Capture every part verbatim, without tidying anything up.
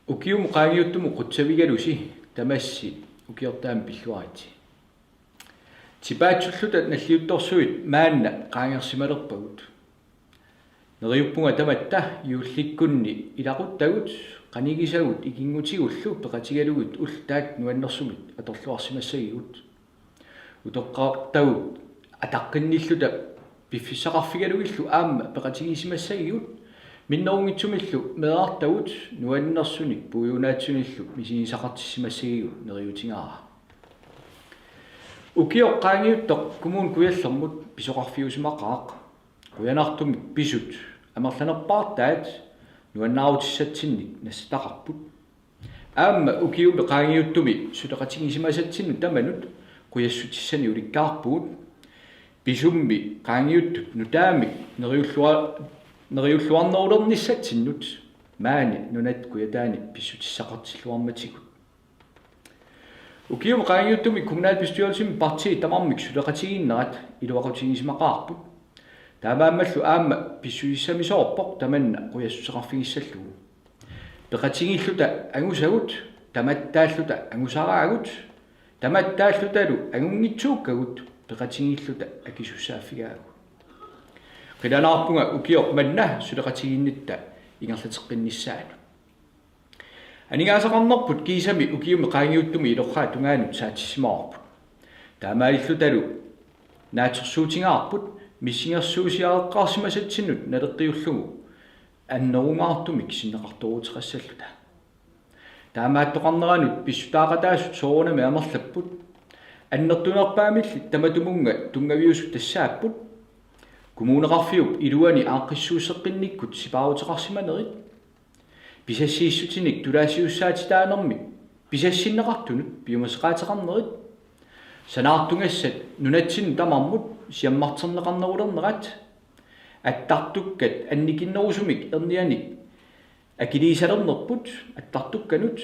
Ukiumut qaangiuttumi qutsavigalusi tamassi ukiortaami pilluaritsi. Tipaatsulluta nalliuttorsuit maanna qaangersimalerpagut. Neriuppunga tamatta juullikkunni ilaquttagut qanigisagut ikinngutigullu peqatigalugit ullut taakku nuannersumik atorluarsimassagigut. Utoqqartagut ataqqinnilluta piffissaqarfigalugillu aamma peqatigisimassagigut, minnerunngitsumillu meerartagut nuannersunik puiunaatsunillu misigisaqartissimassagigut neriuutigaara. Ukioq qaangiuttoq Kommune Kujallermut pisoqarfiusimaqaaq. Qujanartumik pisut amerlanerpaartaat nuannaarutissatsinnik nassataqarput. Aamma ukiumi qaangiuttumi suleqatigisimasatsinnut tamanut qujassutissanik ulikkaarpugut. Pisummi qaangiuttut nutaamik neriullua-, neriulluarnerulernissatsinnut maani nunat kujataani pissutissaqartilluarmatigut. Ukiumi qaangiuttumi kommunalbestyrelsimi partiit tamarmik suleqatigiinnerat iluaqutigisimaqaarput. Taamaammallu aamma pissusissamisoorpoq tamanna qujassuseqarfigissallugu. Peqatigiilluta angusagut, tamattaalluta angusaraagut, tamattaallutalu angunngitsuukkagut, peqatigiilluta akisussaaffigaagut. Qilanaarpunga ukioq manna suleqatigiinnitta ingerlateqqinnissaanut. Aningaasaqarnerput kiisami ukiumi qaangiuttumi ilorraap tungaanut saatsissimavarput. Taamaalillutalu naatsorsuutigaarput missingersuusiareqqaarsimasatsinnut naleqqiullugu annerungaartumik sinneqartooruteqassalluta. Taamaattoqarneranut pissutaaqataasut soorunami amerlapput. Annertunerpaamilli tamatumunnga tunngaviusut tassaapput: Kommuneqarfiup iluani aaqqissuusseqqinnikkut sipaaruteqarsimanerit, pisassiissutinik tulaasiussaatitaanermik pisassinneqartunut piumasaqaateqarnerit, sanaartugassat nunatsinnut tamarmut siammarterneqarnerulernerat, attartukkat annikinnerusumik ernianik akiliisalernerput attartukkanut,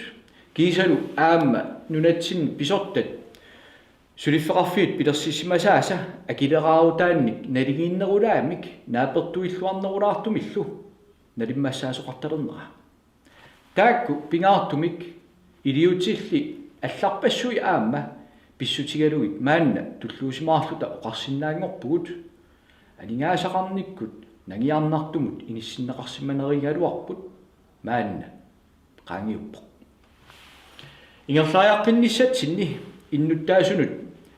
kiisalu aamma nunatsinnut pisortat suliffeqarfiit pilersissimasaasa akileraarutaannik naligiinnerulaamik naapertuilluarnerulaartumillu nalimmassaasoqartalernera. Taakku pingaartumik iliuutsilli allarpassui aamma pissutigalugit maanna tulluusimaarluta oqarsinnaanngorpugut: Aningaasaqarnikkut nangiarnartumut inissinneqarsimanerigaluarput maanna qaangiuppoq. Ingerlariaqqinnissatsinni innuttaasunut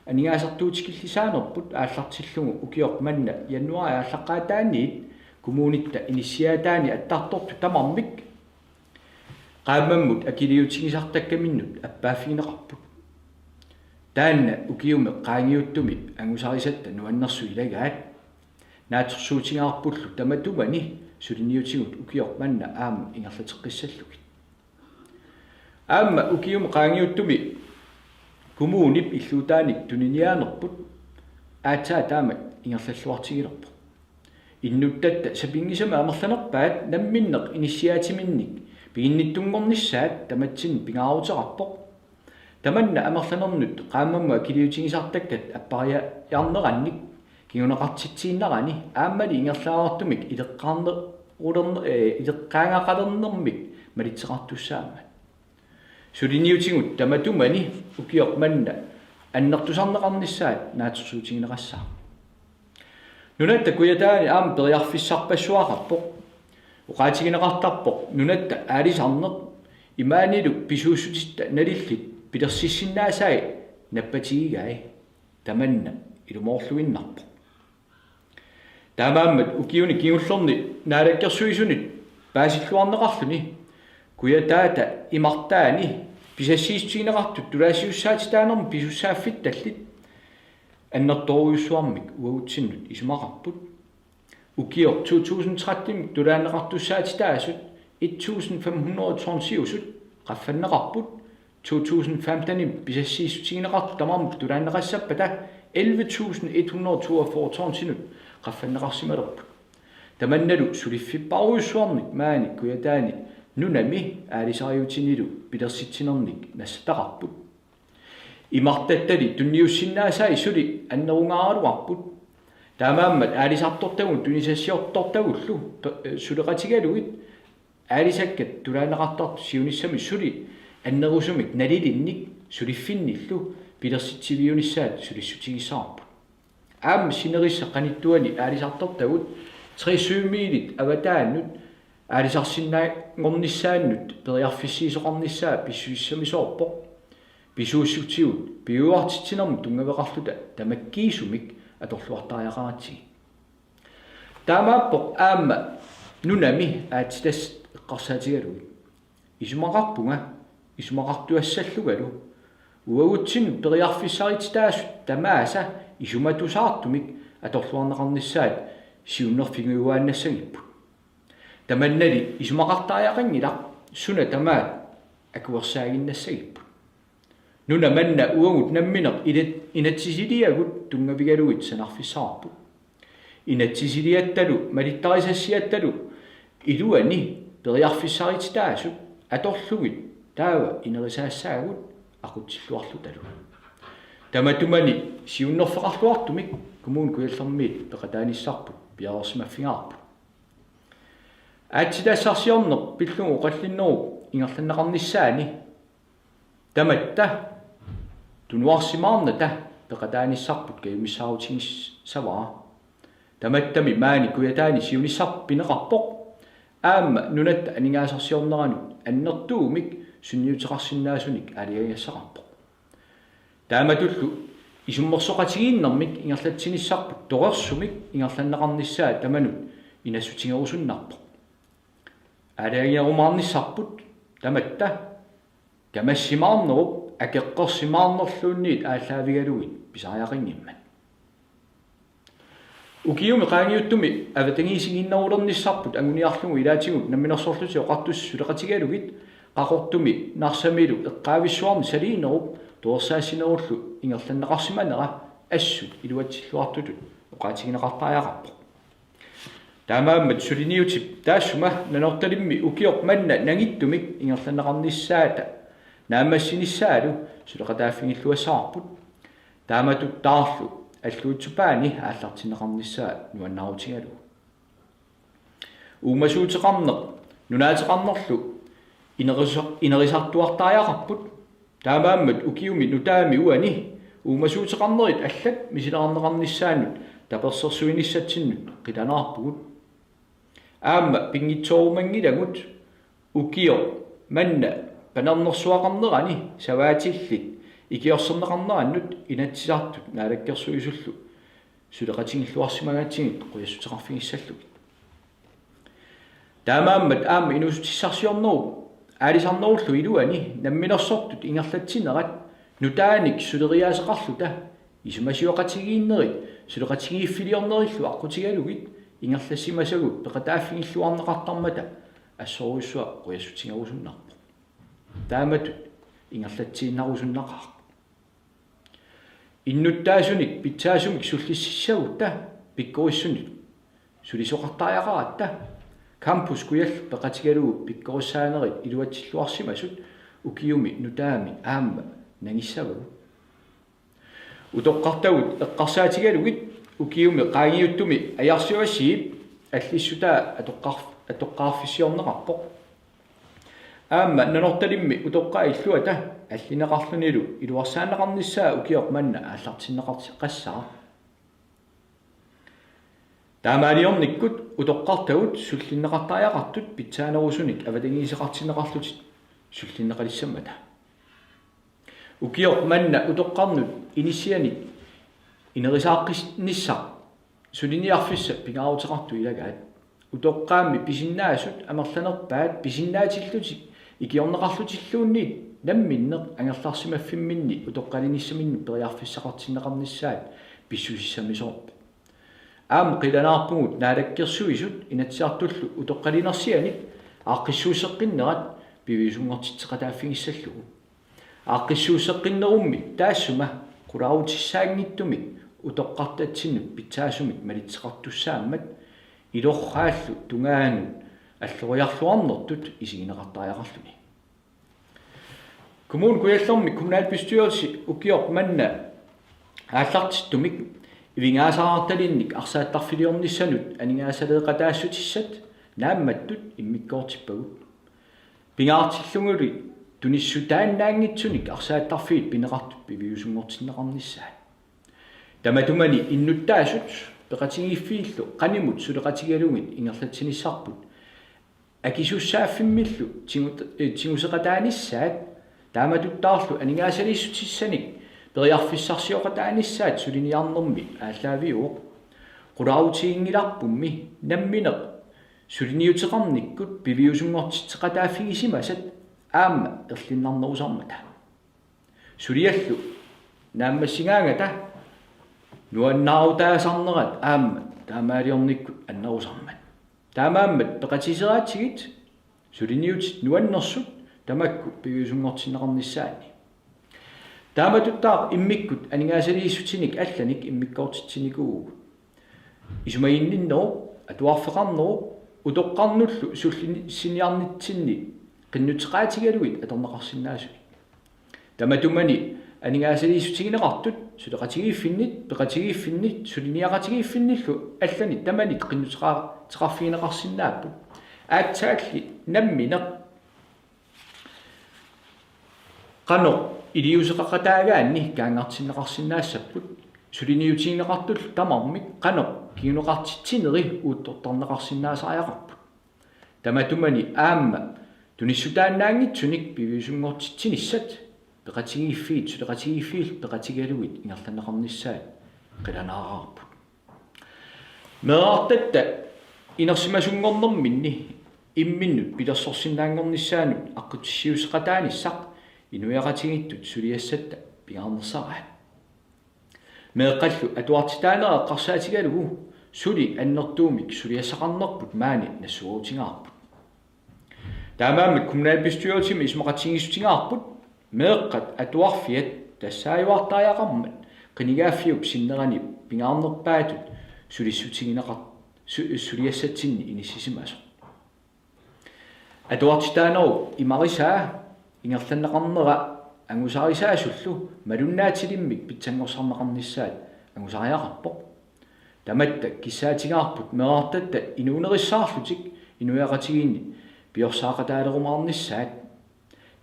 aningaasartuutikillisaanerput aallartillugu ukioq manna januaarip aallaqqaataaniit kommunitta inissiaataani attartortut tamarmik qaammammut akiliutigisartakkaminnut appaaffigineqarput. Taanna ukiumi qaangiuttumi angusarisatta nuannersut ilagaat. Naatsorsuutigaarpullu tamatumani suliniutigut ukioq manna aamma ingerlateqqissallugit. Aamma ukiumi qaangiuttumi kommunip illuutaanik tuniniaanerput aatsaat taama ingerlalluartigilerpoq. Innuttatta sapinngisamik amerlanerpaat namminneq inissiaatiminnik piginnittunngornissaat tamatsinnut pingaaruteqarpoq. Tamanna amerlanernut qaammammut akiliutigisartakkat appariarnerannik kinguneqartitsiinnarani aammali ingerlaartumik ileqqaarnerulerner-, ee, ileqqaagaqalernermik malitseqartussaammat. Suliniutigut tamatumani ukioq manna annertusarneqarnissaat naatsorsuutigineqassaaq. Nunatta kujataani aamma periarfissarpassuaqarpoq. Oqaatigineqartarpoq nunatta aalisarneq imaanilu pisuussutitta nalillit pilersissinnaasai nappatigigai. Tamanna ilumoorluinnarpoq. Taamaammat ukiuni kingullerni naalakkersuisunit paasilluarneqarluni kujataata imartaani pisassiissutigineqartut tulaasiussaatitaanermut pisussaaffitallit annertoorujussuarmik uagutsinnut isumaqarput. Ukioq to tusind tretten tulaanneqartussaatitaasut et tusind fem hundrede tonsiusut qaffanneqarput, to tusind femten pisassiissutigineqartut tamarmik tulaanneqassappata elleve tusind et hundrede toogfyrre tonsinut qaffanneqarsimalerput. Tamannalu suliffipparujussuarnik maani kujataani nunami aalisariutinilu pilersitsinernik nassataqarput. Imartattali tunniussinnaasai suli annerungaaraluarput. Taamaammat aalisartortagut tunisassiortortagullu pe-, suleqatigalugit aalisakkat tulaanneqartartut siunissami suli annerusumik nalilinnik suliffinnillu pilersitsiviunissaat sulissutigissavarput. Aamma sinerissap qanittuani aalisartortagut tre sømilit avataannut aalisarsinnaanngornissaannut periarfissiisoqarnissaa pissusissamisoorpoq. Pisuussutigut piujuartitsinermut tunngaveqarluta tamakkiisumik atorluartariaqaratsigit. Taamaappoq aamma nunami aatsitassat eqqarsaatigalugit. Isumaqarpunga, isumaqartuassallungalu, uagutsinnut periarfissarititaasut tamaasa isumatusaartumik atorluarneqarnissaat siunnerfigiuaannassagipput. Tamannali isumaqartariaqanngilaq suna tamaat akuersaaginnassagipput. Nuna manna uagut nammineq ina-, inatsisiliagut tunngavigalugit sanarfissaqarput. Inatsisiliattalu malittarisassiattalu iluani periarfissarititaasut atorlugit taava inerisaassaagut aqutsilluarlutalu. Tamatumani siunnerfeqarluartumik Kommune Kujallermiit peqataanissarput piareersimaffigaarput. Aatsitassarsiorneq pillugu oqallinnerup ingerlanneqarnissaani tamatta tunuarsimaarnata peqataanissarput kajumissaarutigissavarput. Tamattami maani Kujataani siunissaq pineqarpoq aamma nunatta aningaasarsiorneranut annertuumik sunniuteqarsinnaasunik aalajangigassaqarpoq. Taamatullu isummersoqatigiinnermik ingerlatsinissarput torersumik ingerlanneqarnissaa tamanut inassutigerusunnarpoq. Aalajangerumaarnissarput tamatta kamassimaarnerup akeqqersimaarnerluunniit aallaavigalugit pisariaqanngimmat. Ukiumi qaangiuttumi avatangiisigiinnerulernissarput anguniarlugu ilaatigut Namminersorlutik Oqartussat suleqatigalugit Qaqortumi Narsamilu eqqaavissuarnik saliinerup torersaassinerullu ingerlanneqarsimanera assut iluatsilluartutut oqaatigineqartariaqarpoq. Taamaammat suliniutip taassuma Nanortalimmi ukioq manna nangittumik ingerlanneqarnissaata naammassinissaalu suleqataaffigilluassavarput. Taamatuttaarlu alluutsupaani aallartinneqarnissaa nuannaarutigalugu. Uumasuuteqarneq nunaateqarnerlu inerisa-, inerisartuartariaqarput. Taamaammat ukiumi nutaami uani uumasuuteqarnerit allat misilerarneqarnissaannut tapersersuinissatsinnut qilanaarpugut. Aamma pinngitsoorumanngilagut ukioq manna panernersuaqarnerani savaatillit ikiorserneqarnerannut Inatsisartut Naalakkersuisullu suleqatigilluarsimagatsigit qujassuteqarfigissallugit. Taamaammat aamma inuussutissarsiornerup aalisarnerullu iluani namminersortut ingerlatsinerat nutaanik suleriaaseqarluta isumasioqatigiinnerit suleqatigiiffiliornerillu aqqutigalugit ingerlassimasagut peqataaffigilluarneqartarmata assorujussuaq qujassutigerusunnarpoq. Taamatut ingerlatsiinnarusunnaqaaq. Innuttaasunik pitsaasumik sullississagutta pikkorissunik sulisoqartariaqaratta Campus Kujalleq peqatigalugu pikkorissaanerit iluatsilluarsimasut ukiumi nutaami aamma nangissavagut. Utoqqartagut eqqarsaatigalugit ukiumi qaangiuttumi Ajarsivassiip allissutaa atoqqar-, atoqqaarfissiorneqarpoq. Aamma Nanortalimmi utoqqaat illuata allineqarlunilu iluarsaanneqarnissaa ukioq manna aallartinneqartoqassaaq. Taamaaliornikkut utoqqartagut sullinneqartariaqartut pitsaanerusunik avatangiiseqartinneqarlutik sullinneqalissammata. Ukioq manna utoqqarnut inissianik inerisaaqqinissaq suliniarfissaq pingaaruteqartoq ilagaat. Utoqqaammi pisinnaasut amerlanerpaat pisinnaatillutik ikiorneqarlutilluunniit namminneq angerlarsimaffimminni utoqqalinissaminnut periarfissaqartinneqarnissaat pissusissamisoorpoq. Aamma qilanaarpugut Naalakkersuisut Inatsisartullu utoqqalinersianik aaqqissuusseqqinnerat piviusunngortitseqataaffigissallugu. Aaqqissuusseqqinnerummi taassuma qulaarutissaanngitsumik utoqqartatsinnut pitsaasumik malitseqartussaammat ilorraallu tungaanut alloriarluarnertut isigineqartariaqarluni. Kommune Kujallermi kommunalbestyrelse ukioq manna aallartittumik ivigaasaartalinnik arsaattarfiliornissanut aningaasaleeqataassutissat naammattut immikkoortippagut. Pingaartillugulu tunissutaannaanngitsunik arsaattarfiit pineqartut piviusunngortinneqarnissaat. Tamatumani innuttaasut peqatigiiffiillu qanimut suleqatigalugit ingerlatsinissarput akisussaaffimmillu tigut-, eh, tiguseqataanissaat, taamatuttaarlu aningaasaliissutissanik periarfissarsioqataanissaat suliniarnermi aallaaviuvoq. Qulaarutiginngilarpummi nammineq suliniuteqarnikkut piviusunngortitseqataaffigisimasat aamma erlinnarnerusarmata. Suliallu naammassigaangata nuannaarutaasarnerat aamma taamaaliornikkut annerusarmat. Taamaammat peqatiseraatsigit suliniutit nuannersut tamakku piviusunngortinneqarnissaanni. Taamatuttaaq immikkut aningaasaliissutinik allanik immikkoortitsinikuuvugut. Isumaginninnerup, atuarfeqarnerup, utoqqarnullu sullissiniarnitsinni qinnuteqaatigalugit atorneqarsinnaasunik. Tamatumani aningaasaliissutigineqartut suleqatigiiffinnit, peqatigiiffinnit, suliniaqatigiiffinnillu allanit tamanit qinnuteqateqarfigineqarsinnaapput. Aatsaalli nammineq qanoq iliuuseqaqataagaanni kaangartinneqarsinnaassapput, suliniutigineqartullu tamarmik qanoq kinguneqartitsineri uuttortarneqarsinnaasariaqarput. Tamatumani aamma tunissutaannaanngitsunik piviusunngortitsinissat peqatigiiffiit suleqatigiiffiillu peqatigalugit ingerlanneqarnissaat qilanaaraarput. Meerartatta inersimasunngornerminni imminnut pilersorsinnaanngornissaanut aqqutissiuusseqataanissaq inuiaqatigiittut suliassatta pingaarnersaraat. Meeqqallu atuartitaanera eqqarsaatigalugu suli annertuumik suliassaqarnerput maani nassuerutigaarput. Taamaammat kommunalbestyrelsimi isumaqatigiissutigaarput meeqqat atuarfiat tassaajuartariaqarmat qinigaaffiup sinnerani pingaarnerpaatut sulissutigineqar-, su-, suliassatsinni inissisimasoq. Atuartitaanerup imarisaa ingerlanneqarnera angusarisaasullu malunnaatilimmik pitsanngorsarneqarnissaat angusariaqarpoq. Tamatta kissaatigaarput meerartatta inuunerissaarlutik inuiaqatigiinni piorsaaqataalerumaarnissaat.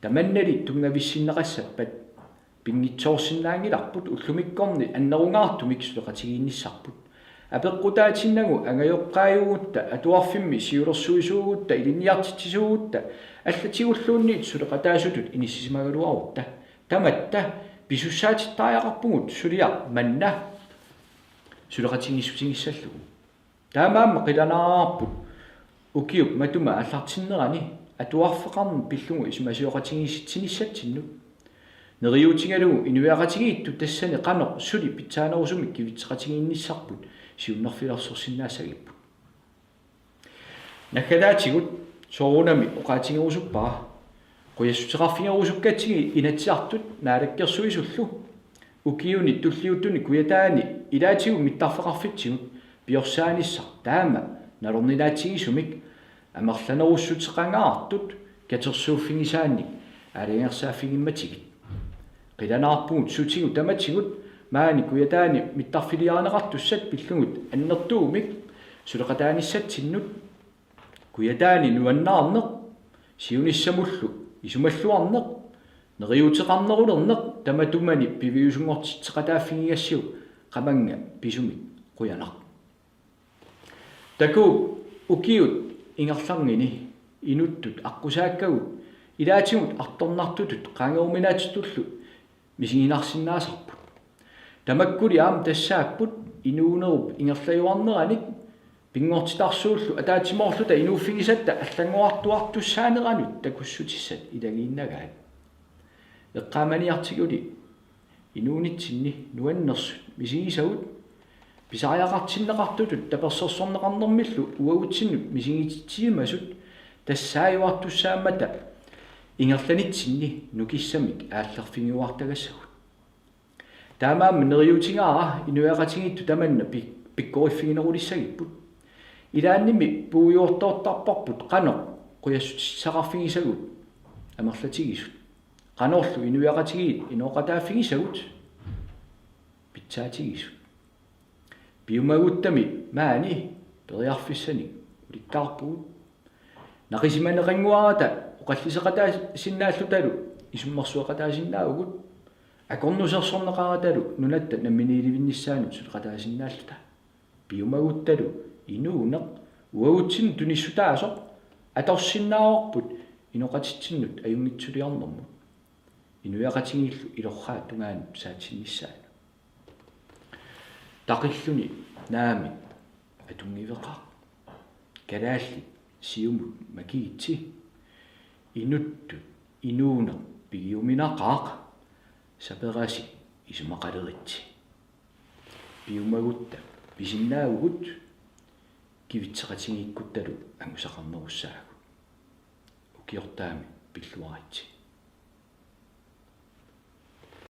Tamannali tunngavissinneqassappat pinngitsoorsinnaanngilarput ullumikkornit annerungaartumik suleqatigiinnissarput. Apeqqutaatinnagu angajoqqaajuugutta, atuarfimmi siulersuisuugutta, ilinniartitsisuugutta allatigulluunniit suleqataasutut inissisimagaluarutta. Tamatta pisussaatittariaqarpugut suliaq manna suleqatigiissutigissallugu. Taamaammat qilanaaraarput ukiup matuma aallartinnerani atuarfeqarneq pillugu isumasioqatigiissitsinissatsinnut. Neriuutigalugu inuiaqatigiittut tassani qanoq suli pitsaanerusumik kivitseqatigiinnissarput siunnerfilersorsinnaassagipput. Naggataatigut soorunami oqaatigerusuppara. Qujassuteqarfigerusukkatsigit Inatsisartut Naalakkersuisullu ukiuni tulliuttuni Kujataani ilaatigut mittarfeqarfitsigut piorsaanissaq taama nalorninaatsigisumik amerlanerussuteqangaartut katersuuffigisaannik aalajangersaaffigimmatigut. Qilanaarpugut sutigut tamatigut maani Kujataani mittarfiliarineqartussat pillugu annertuumik suleqataanissatsinnut. Kujataani nuannaarneq, siunissamullu isumalluarneq, neriuuteqarnerulerneq tamatumani piviusunngortitseqataaffigigassiuk qamannga pisumik qujanaq. Takuuk ukiut ingerlaannginni inuttut aqqusaakkagut ilaatigut artornartutut qaangeruminaatsutullu misiginarsinnaasarput. Tamakkuli aamma tassaapput inuunerup ingerlajuarneranik pinngortitarsuullu ataatsimoorluta inuuffigisatta allanngorartuartussaaneranut takussutissat ilagiinnagaat. Eqqaamaniartiguli inuunitsinni nuannersut misigisagut pisariaqartinneqartutut tapersersorneqarnermillu uagutsinnut misigititsisimasut tassaajuartussaammata ingerlanitsinni nukissamik aallerfigiuartagassagut. Taamaammat neriuutigaara inuiaqatigiittut tamanna pi-, pikkoriffiginerulissagipput. Ilaannimi puigortoortarparput qanoq qujassutissaqarfigisagut amerlatigisut. Qanorlu inuiaqatigiit inooqataaffigisagut pitsaatigisut. Piumaguttami maani periarfissanik ulikkaarpugut. Naqisimaneqannguarata Oqalliseqataasinnaalluta isummersueqataasinnaavugut, akornusersorneqaratalu nunatta namminiilivinnissaanut suleqataasinnaalluta. Piumaguttalu inuuneq uagutsinnut tunissutaasoq atorsinnaavarput inoqatitsinnut ajunngitsuliornermut. Inuiaqatigiillu ilorraap tungaanut saatsinnissaanut. Taqilluni naamik atunngiveqaaq. Kalaallit siumut makiitsi. Inuttut inuuneq pigiuminaqaaq. Saperasi isumaqaleritsi. Piumagutta pisinnaavugut, kivitseqatigiikkuttalu angusaqarnerussaagut. Ukiortaami pilluaritsi.